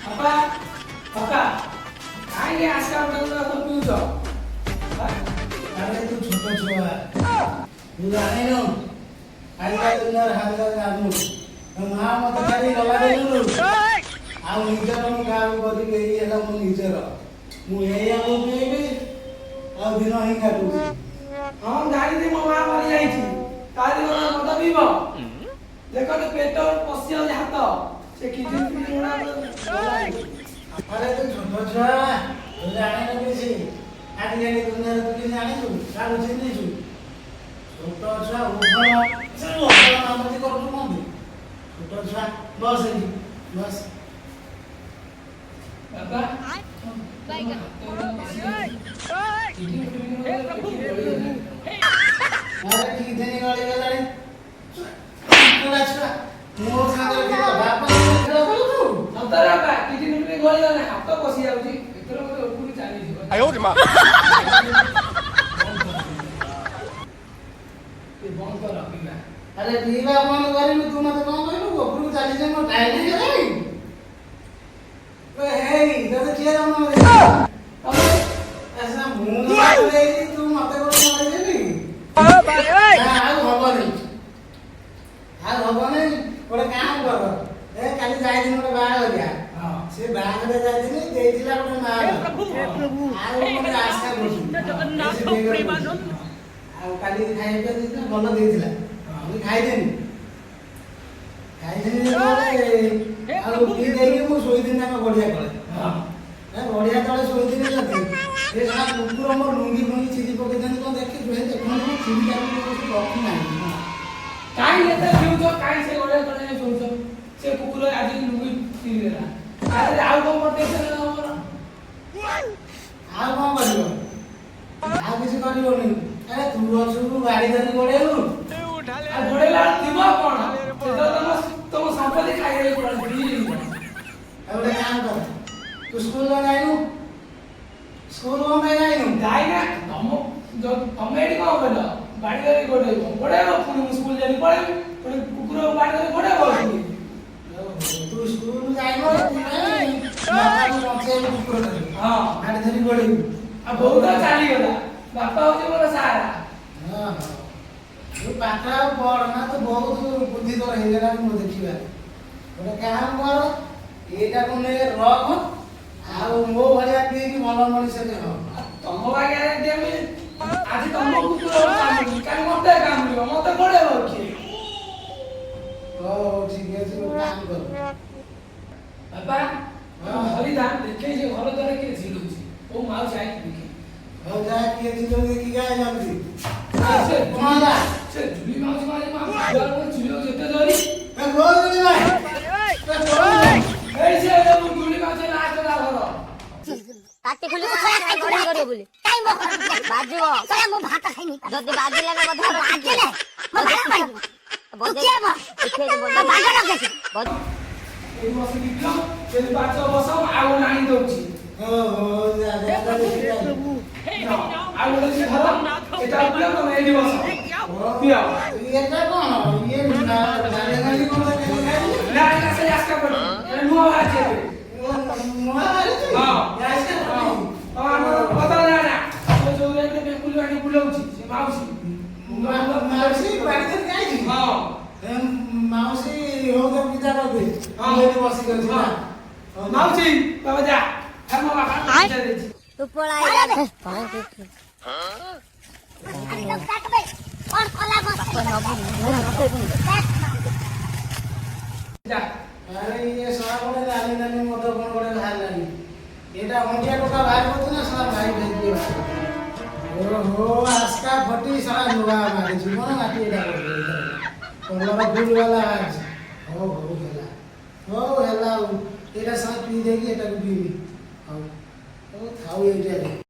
ବାପା, ବାପା, କାହିଁକି ଆସ୍କା ମଦ ପିଉଛ? ଆରେ, ତୁ ଛୋଟ ଛୁଆ, ତୁ ଜାଣିନୁ। ଆଜିକାଲି ଦୁନିଆର ହାଲଚାଲ ଜାଣିନୁ। ମୋ ମା ମତେ ଛାଡ଼ି ଗଲା ଦିନରୁ ଆଉ ନିଜର ମୁଁ କାହାକୁ କରିବି? ଏଇ ହେଲା ମୋ ନିଜର। ମୁଁ ଏଇଆକୁ ପିଇବି ଆଉ ଦିନ ହିଁ କାଟୁଛି। ହଁ, ଜାଣିଛି, ମୋ ମା ମରି ଯାଇଛି, ତାରି ମଦ ପିଇବ। ଦେଖ ତ, ପେଟ ପଶି ଯାଉଛି ହାତ, ସେ କିଡନୀ ଫିଡନୀ ଗୁଡା ଗଲାଣି। ଆରେ, ତୁ ଛୋଟ ଛୁଆ, ତୁ ଜାଣିନୁ କିଛି। ଆଜିକାଲି ଦୁନିଆରେ ତୁ କିଛି ଜାଣିଛୁ? କାହାକୁ ଚିହ୍ନିଛୁ? ଛୋଟ ଛୁଆ, ଉଭୟ ସେ ଉଭୟ ମାମତି କରୁଛୁ କଣ? ଛୋଟ ଛୁଆ, ବସ ଏଠି ବସ। ବାପା, ତମ ହାତ ଗୁଡା ପଶି ଯାଉଛି। କିଡନୀ ଫିଡନୀ ଗୁଡା ଗଳିଗଲାଣି। ଆରେ, କିଡନୀ ଗଳିଗଲାଣି? ଛୁଆ ଛୁଆ, ମୋ ସାଙ୍ଗରେ ଖେଳ, ବାପା ସାଙ୍ଗରେ ଖେଳ ଖେଳୁଛୁ? ସତରେ ବାପା, କିଡନୀ ଫିଡନୀ ଗଳିଗଲାଣି, ହାତ ପଶି ଯାଉଛି। ଏଥର ମତେ ଉପରକୁ ଚାଲିଯିବ। 哎呦我的妈！ ବନ୍ଦ କର ପିଇବା। ଏ ବନ୍ଦ କର ପିଇବା। ଆରେ, ପିଇବା ବନ୍ଦ କରିବୁ? ତୁ ମତେ କଣ କହିଲୁ? ଉପରକୁ ଚାଲିଯା, ମୋ ଟାଇମ୍ ହେଇଗଲାଣି। ହେଇ, ତତେ କିଏ ଜନ୍ମ ଦେଇଛି? ତମେ। ଆଚ୍ଛା, ମୁଁ ଜନ୍ମ ଦେଇଛି, ତୁ ମତେ କଣ ମରେଇଦେବି? ନା, ଆଉ ହବନି, ଆଉ ହବନି। ଗୋଟେ କାମ କର। ଏ କାଲି ଯାଇଥିଲି ଗୋଟେ ବାହାଘରିଆ। ସେ ବାହାଘରିଆ ଯାଇଥିଲି, ଦେଇଥିଲା ଗୋଟେ ମା ଆଉ ଗୋଟେ ଆଶା କରୁଛୁ। ଆଉ କାଲି ଖାଇବା ପିଇବା ଦେଇଥିଲା, ଭଲ ଦେଇଥିଲା। ମୁଁ ଖାଇଦେନି, ଖାଇଦେନି ଯେତେବେଳେ ଆଉ ପିଇ ଦେଇକି ମୁଁ ଶୋଇଥିଲି ତାଙ୍କ ଗଡ଼ିଆ ତଳେ। ଏ ଗଡ଼ିଆ ତଳେ ଶୋଇଥିଲି ଯଦି, ଏ ଶଳା କୁକୁର ମୋ ଲୁଙ୍ଗି ଫୁଙ୍ଗି ଚିରି ପକେଇଛନ୍ତି। କଣ ଦେଖିଛୁ? ହେ ଦେଖନ୍ତୁ, ମୁଁ ଚିରି କାଟିକି ରଖିନାହିଁ। କାହିଁ ଏତେ ପିଉଛ? କାହିଁ ସେ ଗଳିଆ ତଳେ ଯାଇ ଶୋଉଛ? ସେ କୁକୁର ଆଜି ଲୁଙ୍ଗି ଚିରିଦେଲା, ଆରେ ଆଉ କଣ କରିଦେଇଛ ତମର? ଆଉ କଣ କରିବ? ଆଉ କିଛି କରିବନି। ଆରେ, ତୁ ଅଛୁ, ଗାଡି ଧରି ଗୋଡେଇବୁ। ଆଉ ଗୋଡେଇଲା ବେଳକୁ ଥିବ କଣ? ସେ ତ ତମ ତମ ସମ୍ପତ୍ତି ଖାଇଦେବେ ପୁରା ପିଇ। ଆଉ ଗୋଟେ କାମ କର, ତୁ ସ୍କୁଲ ଯାଇନୁ? ସ୍କୁଲ କଣ ପାଇଁ ଯାଇନୁ? ଯାଇନା। ତମ ତମେ ଏଠି କଣ କହିଲ? ବାଡି ଧରି ଗୋଡେଇବ, ଗୋଡେଇବ, ପୁଣି ମୁଁ ସ୍କୁଲ ଯାଇକି ପଳେଇବି, ପୁଣି କୁକୁର ବାଡି ଧରି ଗୋଡେଇବ ପୁଣି। ତୁ ସ୍କୁଲ ଯାଇନୁ ଏଥିପାଇଁ ବାପାକୁ ବଞ୍ଚେଇବୁ କୁକୁର ଧରି। ଗାଡି ଧରି ଗୋଡେଇବୁ। ଆଉ ବୋଉ ତ ଚାଲିଗଲା, ବାପା ହଉଛି ମୋର ସାରା। ହଁ ହଁ, ତୁ ପାଠ ଆଉ ପଢ ନା, ତୁ ବହୁତ ବୁଦ୍ଧି ତୋର ହେଇଗଲାଣି ମୁଁ ଦେଖିବା। ଗୋଟେ କାମ କର, ଏଇଟାକୁ ନେ ରଖ ଆଉ ମୋ ଭଳିଆ ପିଇକି ଭଲ ମଣିଷ ହ। ତମ ବାଗିଆ ଯଦି ଆଜି ତମ କୁକୁର କାମୁଡୁଛି, କାଲି ମତେ କାମୁଡିବ, ମତେ ଗୋଡେଇବ କିଏ? ହଉ ହଉ, ଠିକ ଅଛି, ଗୋଟେ କାମ କର। ବାପା, ହରିଧା ଦେଖେଇ, ସେ ଘର ଦ୍ୱାର କିଏ ଝିଲୁଛି? କୋଉ ମାଉସୀ ଆଇକି ଦେଖି। ହଉ ଯା, କିଏ ଝିଲୁଛି ଦେଖିକି ଆୟ ଜଲ୍ଦି। ସେ କଣ ହେଲା? ସେ ଝୁଲି ମାଉସୀ ମାଉସୀ ଦୁଆର ମୁହଁରେ ଝୁଲିବ ଯେତେ ଜୋରି। ଏ କୋଉ ଝୁଲି ଭାଇ? ଏ କୋଉ? ଏଇ ସେ ଯୋଉ ଝୁଲି ମାଉସୀ, ଲାଷ୍ଟ ତା ଘର। ପାଟି ଖୋଲି ଗଡି ଗଡିବ ବୋଲି ବାଜିବ। ମୁଁ ଭାତ ଖାଇନି। ଯଦି ବାଜିଲା ନା ବୋଧେ ବାଜିଲେ ମୋ ଭାତ ଖାଇବି। ବାଗ ରଖେଛି। ଏଇ ବସିକି ପିଅ, ଯଦି ପାଞ୍ଚ ବସ, ଆଉ ଗୋଟେ ଆଣି ଦଉଛି। ହଉ ହଉ, ଯା ଯା ଯା, ଦେଖିକି ଆୟ। ଆଉ ଗୋଟେ ସେ ଘର ଏଟା ପିଅ, ତମେ ଏଇଠି ବସ, ପିଅ। ଇଏଟା କଣ? ଇଏ ନାଲି ନାଲି କଣ ଖାଇଲି? ନା ନା, ସେ ଆସ୍କା ପଡି ଏଟା ନୂଆ ବାହାରିଛି ଏବେ। ନୂଆ ବାହାରିଛି? ହଁ। ଗ୍ୟାସଟା? ହଁ ହଁ, ଆମର କଥା ନା ନା, ସେ ଯୋଉ ରେଟରେ ବେଙ୍ଗୁଲି ଆଣି ବୁଲଉଛି ସେ ମାଉସୀ। ମାଉସୀ ବାଡ଼ି ଧରିକି ଆଇଛି? ହଁ। ଏ ମାଉସୀ, ହଉ ତ ବିଦା କରିଦେ। ହଁ। ମୁଁ ଏଠି ବସିକି ଅଛି ନା। ହଉ, ଯା। ମାଉସୀ, ବାବା ଯା, ମୋ ବାପା ପୂଜା ଦେଇଛି। ତୁ ପଳା। କଣ କଲା? ଯା। ଆରେ, ଇଏ ଶଳା ଗୋଟେ ନାଲି ନାଲି ମଦ କଣ ଗୋଟେ ବାହାରିଲାଣି। ଏଇଟା ଅଣ୍ଡିଆ ଟୋକା ବାହାର କରୁଛି ନା ଶଳା ଭାଇ ଭାଇ କିଏ ବାହାର? ଓହୋ, ଆସ୍କା ଫଟି ଶଳା ନୂଆ ମାରିଛି କଣ ମାଟି ଏଇଟା କଲର ଫୁଲ ବାଲା ବାହାରିଛି। ହଉ ହଉ, ହେଲା, ହଉ ହେଲା। ଆଉ ଏଇଟା ଶଳା ପିଇ ଦେଇକି ଏଟାକୁ ପିଇବି। ହଉ ହଉ, ଥାଉ ଏଇଟା।